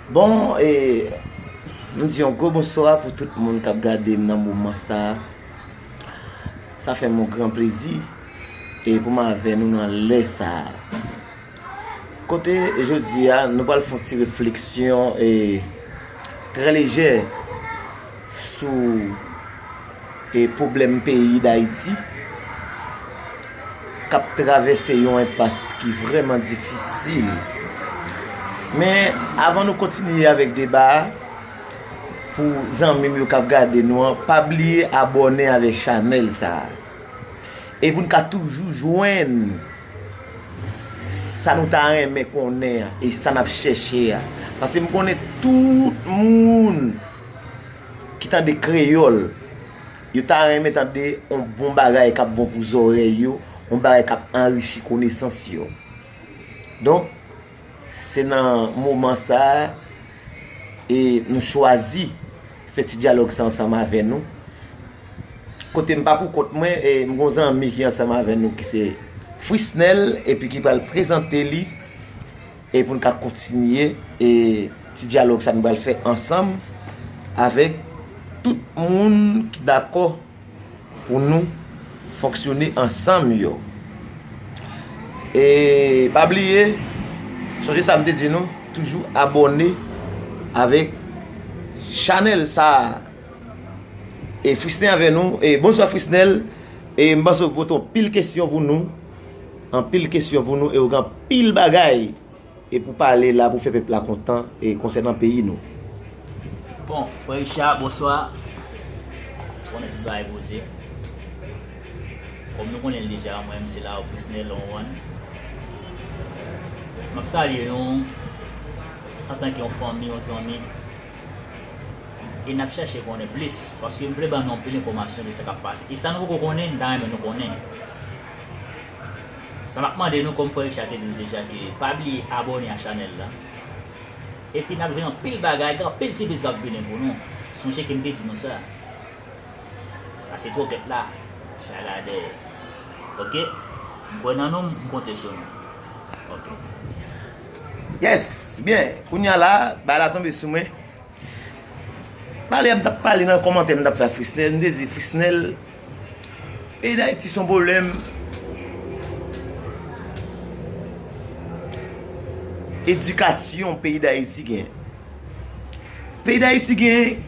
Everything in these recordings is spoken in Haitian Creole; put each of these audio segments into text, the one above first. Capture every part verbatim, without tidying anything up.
Bon, e, m di yon gwo bonswa pou tout moun k ap gade m nan moman sa a. Sa fè m yon gran plezi e pou m avè nou nan lè sa a. Kote jodi a, nou pral fè yon ti refleksyon e trè lejè sou e pwoblèm peyi Dayiti k ap travèse yon enpas ki vrèman difisil. Men, avan nou kontinye avèk deba a, pou zanmi m yo k ap gade nou an, pa bliye abòne avèk chanèl sa a. E pou n ka toujou jwenn sa nou ta renmen konnen an e sa n ap chèche a. Paske m konnen tout moun ki tande kreyòl, yo ta renmen tande yon bon bagay k ap bon pou zòrèy yo, yon bagay k ap anrichi konesans yo. Donk, se nan moman sa a, e nou chwazi fè ti dyalòg sa ansanm avè nou. Kote m pa pou kont mwen, e m gon zanmi ki ansanm avè nou ki se Frisnel, epi ki pral prezante li, e pou n ka kontinye, e ti dyalòg sa nou pral fè ansanm avèk tout moun ki dakò pou nou fonksyone ansanm yo. E pa bliye, sonje sa m te di nou, toujou abòne avèk chanèl sa a. E Frisnel avè nou. E bonswa Frisnel. E m panse w pote anpil kesyon pou nou. Anpil kesyon pou nou e w gen anpil bagay e pou pale la, pou fè pèp la kontan e konsènan peyi nou. Bon, frè Richard, bonswa. Konnen tout bagay poze. Kòm nou konnen l deja, mwen menm se la Frisnel Lonwan. M ap salye nou antanke yon fanmi, yon zanmi. E n ap chache konnen plis, paske m vle ban nou anpil enfòmasyon de sa k ap pase. E sa nou poko konnen, m ta renmen nou konnen. Sa m ap mande nou, kòm frè Richard te di n deja, ke pa bliye abòne a chanèl la. Epi n ap jwenn anpil bagay, gen anpil sipriz k ap vini pou nou. Sonje ke m te di nou sa. Sa se twokèt la, chay la dèyè. Oke? M kwè nan nou, m konte sou nou. Oke. Yes, byen. Kounye a la, bagay la tonbe sou mwen. Talè a m t ap pale nan kòmantè m t ap fè a Frisnel, m te di Frisnel, peyi Dayiti se yon pwoblèm edikasyon peyi Dayiti gen. Peyi Dayiti gen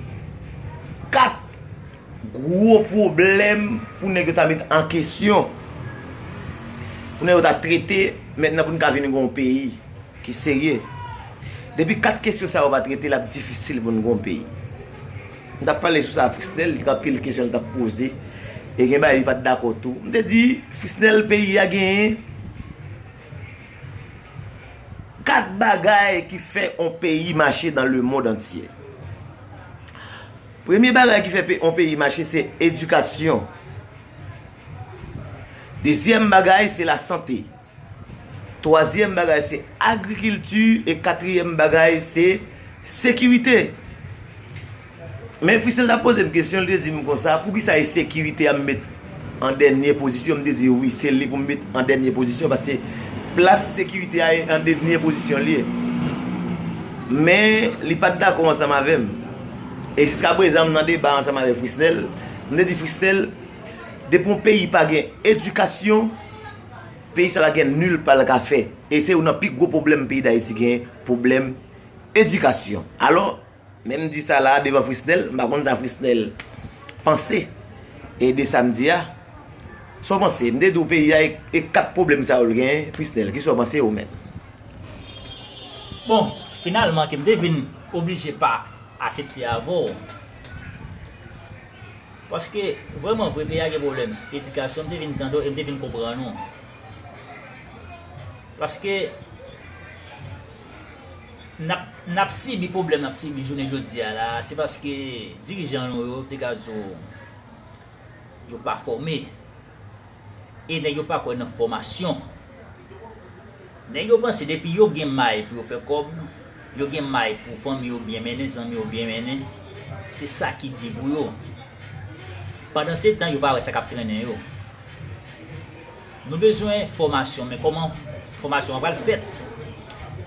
kat gwo pwoblèm pou nèg yo ta met an kesyon, pou nèg yo ta trete, mentnan pou n ka vin gen yon peyi ki serye. Depi kat kesyon sa yo pa trete, l ap difisil pou n gen yon peyi. M t ap pale sou sa a Frisnel, li gen anpil kesyon l t ap poze. E gen bagay li pa t dakò tou. M te di, Frisnel, peyi a genyen kat bagay ki fè yon peyi mache dans le monde entier. Premye bagay ki fè pe- yon peyi mache, se edikasyon. Dezyèm bagay, se lasante. Twazyèm bagay, se agrikilti. E katriyèm bagay, se sekirite. Men Frisnel t ap poze m kesyon, li te di m konsa, poukisa e sekirite a m met an dènye pozisyon? M te di, wi, se li pou m met an dènye pozisyon, paske plas sekirite a an dènye pozisyon li ye. Men, li pa t dakò ansanm avè m. E jiskaprezan, m nan deba ansanm avèk Frisnel. M te di, Frisnel, depi yon peyi pa gen edikasyon, peyi sa pa gen nil pa l ka fè. E se youn nan pi gwo pwoblèm peyi Dayiti gen, pwoblèm edikasyon. Alò, men m di sa la a devan Frisnel, m pa konn sa Frisnel panse e de sa m di a. Sa w panse? M te di w peyi a e, e kat pwoblèm sa yo l genyen, Frisnel, kisa w panse ou menm? Bon, finalman, ke m te vin oblije pa asepte avè w. Paske, vrèman vre, peyi a gen pwoblèm edikasyon, m te vin tande w e m te vin konprann ou. Paske, n ap, n ap sibi pwoblèm n ap sibi jounen jodi a la, se paske dirijan nou yo, te ka di w, yo pa fòme. E nèg yo pa kwè nan fòmasyon. Nèg yo panse depi yo gen may pou yo fè kòb, yo gen may pou fanmi yo byen mennen, zanmi yo byen mennen, se sa ki byen pou yo. Pandansetan, yo pa wè sa k ap trennen yo. Nou bezwen fòmasyon, men kòman fòmasyon an pral fèt?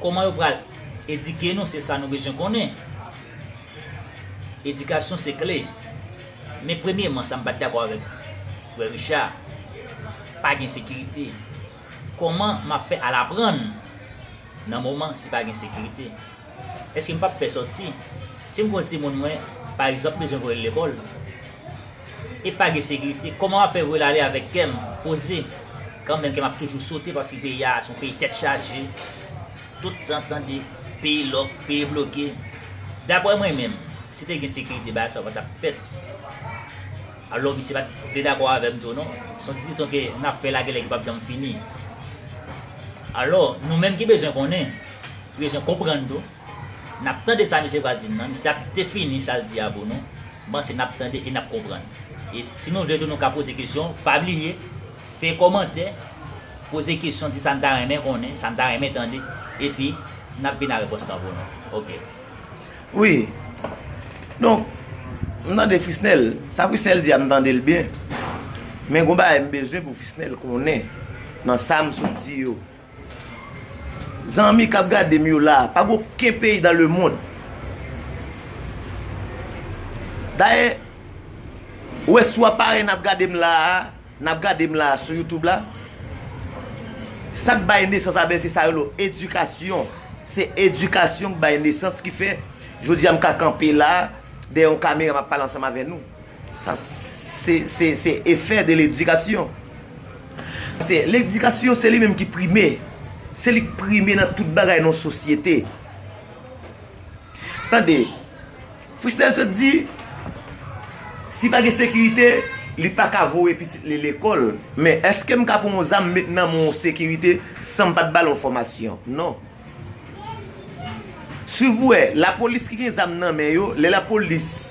Kòman yo pral Edike nou, se sa nou bezwen konnen. Edikasyon se kle. Men premyeman, sa m pa t dakò avèk frè Richard, pa gen sekirite. Kòman m ap fè al aprann nan moman si pa gen sekirite? Èske m p ap pè sòti? Si m gen yon timoun mwen, pa egzanp, bezwen voye l lekòl, e pa gen sekirite, kòman m ap fè voye l ale avèk kè m poze? Kanmenm kè m ap toujou sote paske peyi a se yon peyi tèt chaje. Tout tan tande peyi lòk, peyi bloke. Daprè mwen menm, si te gen sekirite, bagay sa yo pa t ap fèt. Alò, misye pa t vle dakò avè m tou non. Se yon diskisyon ke n ap fè la, genlè ki p ap janm fini. Alò, nou menm ki bezwen konnen, ki bezwen konprann tou, n ap tande sa misye pral di n nan, misye ap defini sa l di a pou nou. M panse n ap tande e n ap konprann. E si nou vle tou, nou ka poze kesyon, pa bliye, fè kòmantè, poze kesyon, di sa n ta renmen konnen, sa n ta renmen tande, epi n ap vin a repons lan pou nou. Oke. Wi. Donk, m tande Frisnel. Sa Frisnel di a, m tande l byen. Men gon bagay m bezwen pou Frisnel konnen nan sa m sot di yo. Zanmi k ap gade m yo la, pa gen okenn peyi dans le monde. Dayè, ou wè sou aparèy n ap gade m la a, n ap gade m la sou YouTube la, sa k bay nesans a, ben, se sa yo rele edikasyon. Se edikasyon k bay nesans ki fè jodi a m ka kanpe la dèyè yon kamera, m ap pale ansanm avè nou. Sa se, se, se efè de ledikasyon. Se ledikasyon, se li menm ki prime. Se li k prime nan tout bagay nan yon sosyete. Tande, Frisnel sot di, si pa gen sekirite, li pa ka voye pitit li lekòl. Men èske m ka pran yon zam met nan men yon sekirite san m pa t ba l yon fòmasyon? Non. Swiv pou wè, lapolis ki gen zam nan men yo, lè lapolis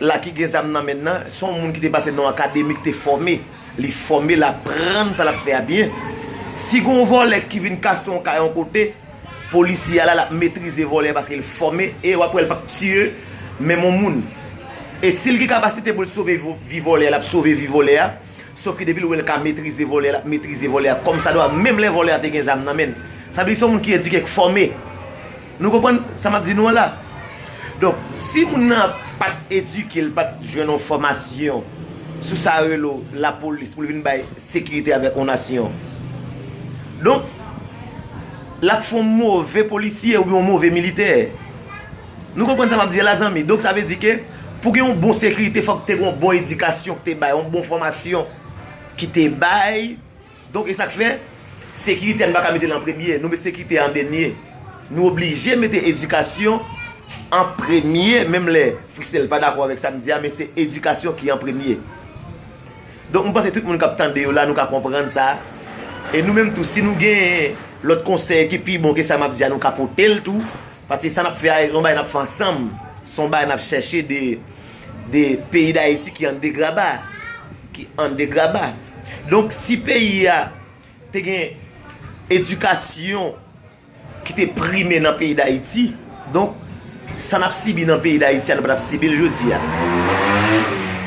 la ki gen zam nan men l nan, se yon moun ki te pase nan yon akademi, ki te fòme. Li fòme, l aprann sa l ap fè a byen. Si gen yon vòlè ki vin kase yon kay yon kote, polisye a la, l ap metrize vòlè a paske l fòme e w ap wè l p ap tiye menm yon moun. E si l gen kapasite pou l sove vo-, vi vòlè a, l ap sove vi vòlè a. Sòf ke depi l wè l ka metrize vòlè a, l ap metrize vòlè a kòmsadwa, menm lè vòlè a te gen zam nan men l. Sa vle di se yon moun ki edike, k fòme. Nou konprann sa m ap di nou an la? Donk, si moun nan pa t edike, l pa t jwenn yon fòmasyon sou sa yo rele lapolis pou l vin bay sekirite avèk yon nasyon, donk, l ap fè yon move polisye oubyen yon move militè. Nou konprann sa m ap di a la, zanmi? Donk, sa vle di ke pou gen yon bon sekirite, fòk te gen yon bon edikasyon ki te bay, yon bon fòmasyon ki te bay. Donk, e sa k fè, sekirite a, nou pa ka mete l an premye, nou met sekirite a an dènye. Nou oblije mete edikasyon an premye, menm lè Frisnel pa dakò avèk sa m di a, men se edikasyon ki an premye. Donk, m panse tout moun k ap tande yo la, nou ka konprann sa. E nou menm tou, si nou gen lòt konsèy ki pi bon ke sa m ap di a, nou ka pote l tou. Paske sa n ap fè a, se yon bagay n ap fè ansanm. Se yon bagay n ap chèche de, de peyi Dayiti ki an degraba. Ki an degraba. Donk, si peyi a te gen edikasyon ki te prime nan peyi Dayiti, donk, sa n ap sibi nan peyi Dayiti a, nou pa t ap sibi l jodi a.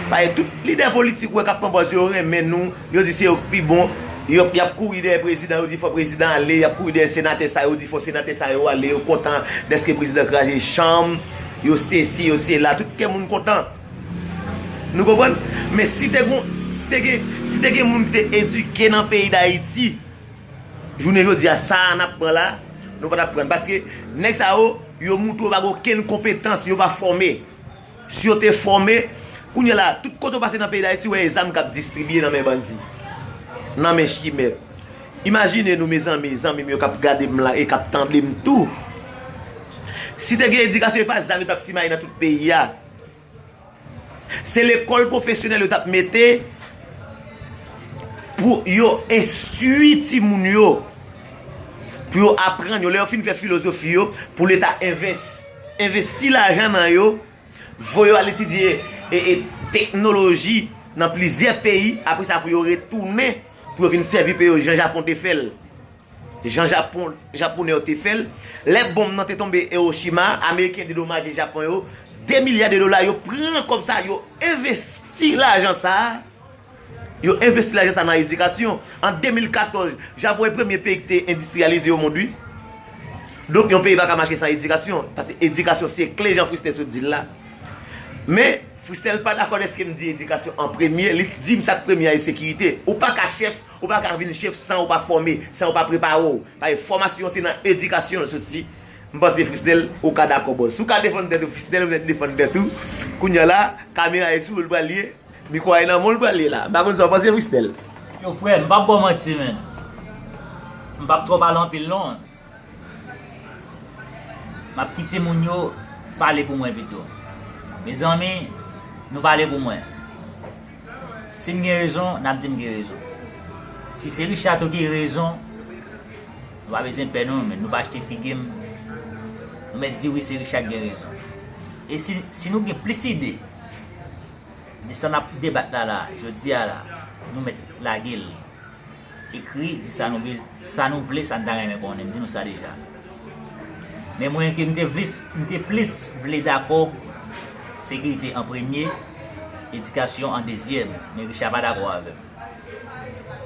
Paske tout lidè politik ou wè k ap pran pòz yo renmen nou, yo di se yo k pi bon, yo, y ap kouri dèyè prezidan, yo di fò prezidan ale, y ap kouri dèyè senatè sa yo, yo di fò senatè sa yo ale, yo kontan dèske prezidan kraze chanm, yo sesi, yo sela, tout kè moun kontan. Nou konprann? Men si te gon, si te gen, si te gen moun ki te edike nan peyi Dayiti, jounen jodi a, sa a n ap pran la, nou pa t ap pran. Paske nèg sa yo, yo montre yo pa gen okenn konpetans, yo pa fòme. Si yo te fòme, kounye a la, tout kote w pase nan peyi Dayiti, w wè e zam k ap distribiye nan men bandi, nan men chimè. Imajine nou, mezanmi, zanmi m yo k ap gade m la e k ap tande m tou. Si te gen edikasyon, e pa zam yo t ap simaye nan tout peyi a. Se lekòl pwofesyonèl yo t ap mete pou yo enstwi timoun yo, pou yo aprann yo. Lè yo fin fè filozofi yo, pou Leta enves-, envesti lajan nan yo, voye yo al etidye e, e teknoloji nan plizyè peyi, apre sa pou yo retounen, pou yo vin sèvi peyi yo jan Japon te fè l. Jan Japon, Japonè yo te fè l. Lè bonm nan te tonbe Hiroshima, Ameriken dedomaje Japon yo, de milya de dola, yo pran kòb sa, yo envesti lajan sa, yo envesti lajan sa nan edikasyon. An de mil katòz, Japon e premye peyi ki te endistriyalize o mond, wi. Donk, yon peyi pa ka mache san edikasyon, paske edikasyon se kle, jan Fristel sot di l la. Men, Fristel pa dakò dèske m di edikasyon an premye, li di m sa k premye a e sekirite. Ou pa ka chèf, ou pa ka vin chèf san ou pa fòme, san ou pa prepare w. Paske fòmasyon se nan edikasyon l soti. M panse Fristel, ou ka dakò, bòs. Si w ka defann tèt ou, Fristel, ou mèt defann tèt ou. Kounye a la, kamera e sou ou, l pral ye. Mikwo a nan men w, l pral ye la. M pa konn sa w panse, Fristel. Yo, frè, m p ap ba w manti, men. M p ap twò pale anpil, non. M ap kite moun yo pale pou mwen pito. Mezanmi, nou pale pou mwen. Si m gen rezon, n ap di m gen rezon. Si se Richard tou ki gen rezon, nou pa bezwen pè non, men nou pa achte figi m. Nou mèt di wi, se Richard ki gen rezon. E si, si nou gen plis ide de sa n ap debat la, la, jodi a la, nou mèt lage l. Ekri, di sa nou be-, sa nou vle, sa n ta renmen konnen. M di nou sa deja. Men mwen ke m te plis, m te plis vle dakò sekirite an premye, edikasyon an dezyèm. Men Richard pa dakò avè m.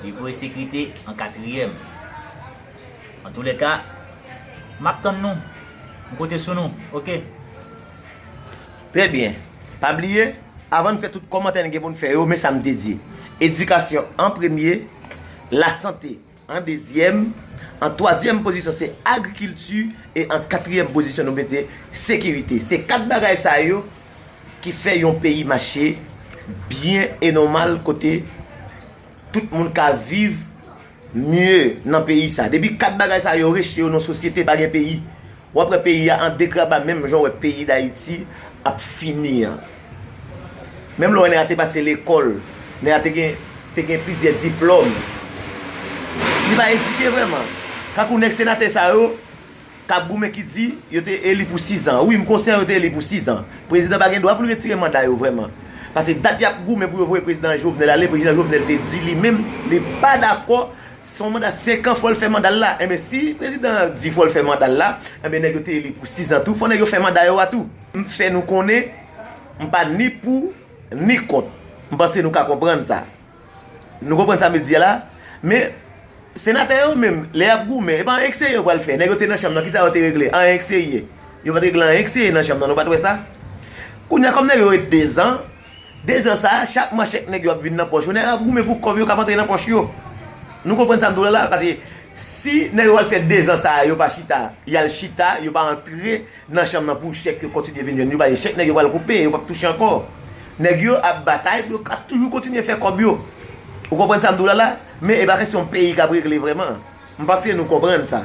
Li voye sekirite an katriyèm. Antoulèka, m ap tann nou. M konte sou nou, oke? Trè byen. Pa bliye, avan n fè tout kòmantè n gen pou n fè yo, men sa m te di. Edikasyon an premye, lasante an dezyèm, an twazyèm pozisyon se agrikilti, e an katriyèm pozisyon nou mete sekirite. Se kat bagay sa yo ki fè yon peyi mache byen e nòmal, kote tout moun ka viv mye nan peyi sa. Depi kat bagay sa yo rete yo nan sosyete, pa gen peyi. W ap wè peyi a an degraba, menm jan w wè peyi Dayiti ap fini an. Menm lè w wè nèg la te pase lekòl, nèg la te gen, te gen plizyè diplòm. Li pa edike vrèman. Tankou nèg senatè sa yo, k ap goumen ki di yo te eli pou sizan. Wi, m konsyan yo te eli pou sizan. Prezidan pa gen dwa pou l retire manda yo vrèman. Paske dat y ap goumen pou yo voye prezidan Jovenel ale, prezidan Jovenel te di li menm, li pa dakò, se yon manda senk an, fò l fè manda l la. Enben, si prezidan an di fò l fè manda l la, enben, nèg yo te eli pou sizan tou, fò nèg yo fè manda yo a tou. M fè nou konnen, m pa ni pou, ni kont. M panse nou ka konprann sa. Nou konprann sa m di a la? Men, senatè yo menm, lè y ap goumen, e pa anyen k serye yo pral fè. Nèg yo te nan chanm nan, kisa yo te regle? Anyen k serye. Yo pa t regle anyen k serye nan chanm nan, nou pa t wè sa? Kounye a, kòm nèg yo ret dezan, dezan sa a, chak mwa chèk nèg yo ap vin nan pòch yo, nèg yo ap goumen pou kòb yo k ap antre nan pòch yo. Nou konprann sa m di w la la? Paske si nèg yo pral fè dezan sa a, yo pa chita, y al chita, yo pa antre, nan chanm nan pou chèk yo kontinye vin jwenn yo, paske chèk nèg yo pral koupe, yo p ap touche ankò. Nèg yo ap batay pou yo ka toujou kontinye fè kòb yo. Ou konprann sa m di w la la? Men e pa kesyon peyi k ap regle vrèman. M panse nou konprann sa.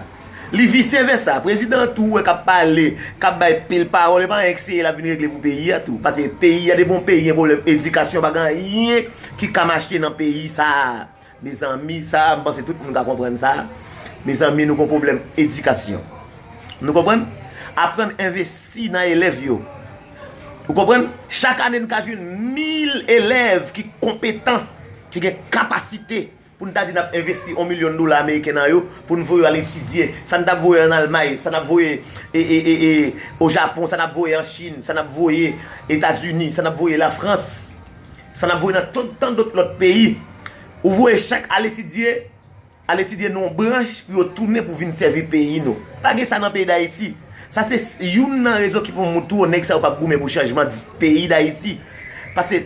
Li visye vèsa. Prezidan an tou ou wè k ap pale, k ap bay pil pawòl, e pa anyen k serye l ap vin regle pou peyi a tou. Paske peyi a depi yon peyi gen pwoblèm edikasyon, pa gen anyen ki ka mache nan peyi sa a. Mezanmi, sa a, m panse tout moun ka konprann sa a. Mezanmi, nou gon pwoblèm edikasyon. Nou konprann? Aprann envesti nan elèv yo. Ou konprann? Chak ane, n ka jwenn mil elèv ki konpetan, ki gen kapasite pou n ta di n ap envesti yon milyon dola ameriken nan yo, pou n voye yo al etidye. Sa n t ap voye an Almay, sa n ap voye e, e, e, e, o Japon, sa n ap voye an Chin, sa n ap voye Etazini, sa n ap voye Lafrans. Sa n ap voye nan tout tan dòt lòt peyi. Ou voye chak al etidye, al etidye nan yon branch pou yo tounen pou vin sèvi peyi nou. Pa gen sa nan peyi Dayiti. Sa se s-, youn nan rezon ki pou montre w nèg sa yo p ap goumen pou chanjman di-, peyi Dayiti. Paske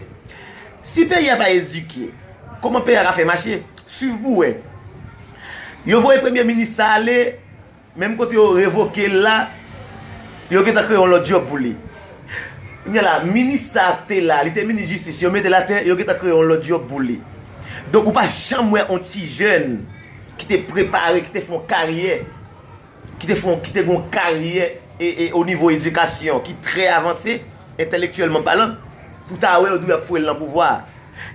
si peyi a pa edike, kòman peyi a ka fè mache? Swiv pou w wè. Yo voye premye minis sa ale, menm kote yo revoke l la, yo gentan kreye yon lòt djòb pou li. Kounye a la, minis sa a k te la, li te minis jistis, yo mete l atè, yo gentan kreye yon lòt djòb pou li. Donk, ou pa janm wè yon ti jèn ki te prepare, ki te fè yon karyè, ki te fè yon, ki te gen yon karyè e, e, o nivo edikasyon ki trè avanse, entèlektyèlman palan, pou ta wè yo di w y ap foure l nan pouvwa a.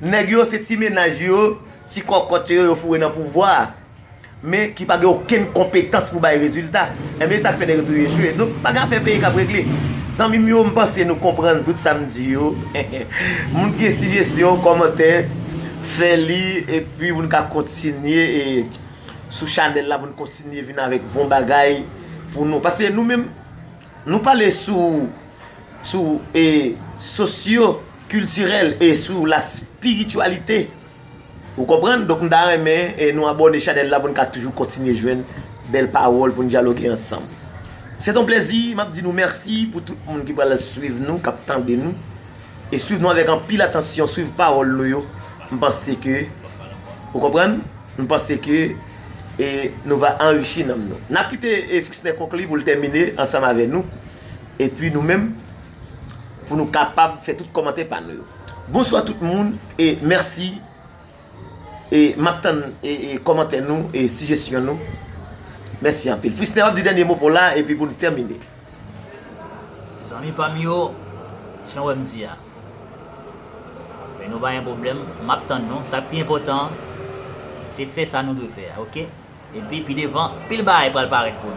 Nèg yo, se ti mennaj yo, ti kòkòt yo, yo foure nan pouvwa a. Men ki pa gen okenn konpetans pou bay rezilta. Enben, sa k fè nèg yo toujou echwe. Donk, pa gen afè peyi k ap regle. Zanmi m yo, m panse nou konprann tout sa m di yo. Moun ki gen sijesyon, kòmantè, fè li, epi pou n ka kontinye e sou chanèl la, pou n kontinye vin avèk bon bagay pou nou. Paske nou menm, nou pale sou, sou e, sosyo kiltirèl e sou la spirityalite. Ou konprann? Donk, m ta renmen, e, nou abòne chanèl la pou n ka toujou kontinye jwenn bèl pawòl pou n dyaloge ansanm. Se yon plèzi, m ap di nou mèsi pou tout moun ki pral swiv nou, k ap tande nou, e swiv nou avèk anpil atansyon, swiv pawòl nou yo. M panse ke, ou konprann? M panse ke e nou va anrichi nanm nou. N ap kite e Frisner konkli pou l tèmine ansanm avè nou, epi nou menm, pou nou kapab fè tout kòmantè pa nou yo. Bonswa tout moun, e mèsi. E m ap tann e, e kòmantè nou e sijesyon nou. Mèsi anpil. Frisner, w ap di dènye mo pa w la, epi pou nou tèmine. Zanmi pa m yo, jan w wè m di a, men nou pa gen pwoblèm, m ap tann nou. Sa k pi enpòtan, se fè sa nou dwe fè a, oke? Epi pi devan, pil bagay pral parèt pou